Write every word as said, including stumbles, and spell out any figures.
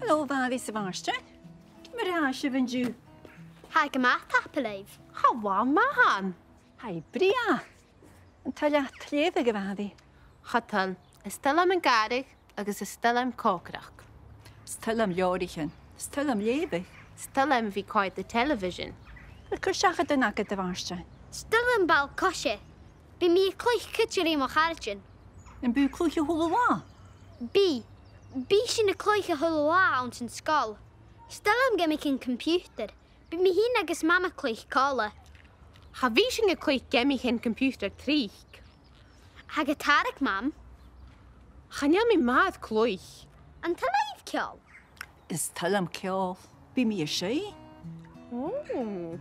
Hello, a Mhàiri 's a Mhàrtainn. Ciamar a tha sibh an-diugh? Tha gu math, tapadh leibh. Tha math, tha. Tha i brèagha. An toil leat leughadh, a Mhàiri? Cha toil. Is toil leam an gàrradh agus is toil leam còcaireachd. Is toil leam leabhraichean. Is toil leam leughadh. Is toil leam a bhith a' coimhead television. A bheil cur-seachdain agad, a Mhàrtainn? Is toil leam ball-coise. Bidh mi a' cluich cuide ri mo charaidean. Am bi thu a' cluich a h-uile là? Bidh. Bidh sinn a' cluich a h-uile là anns an sgoil. Is toil leam geamaichean computer. Bidh mi fhìn agus Mam a' cluich còmhla. Cha bhi sinn a' cluich geamaichean computer tric. Tha gu tarraing Mam. Chan eil mi math air cluich. An toil leibh ceòl? Is toil leam ceòl. Bidh mi a' seinn. Ò.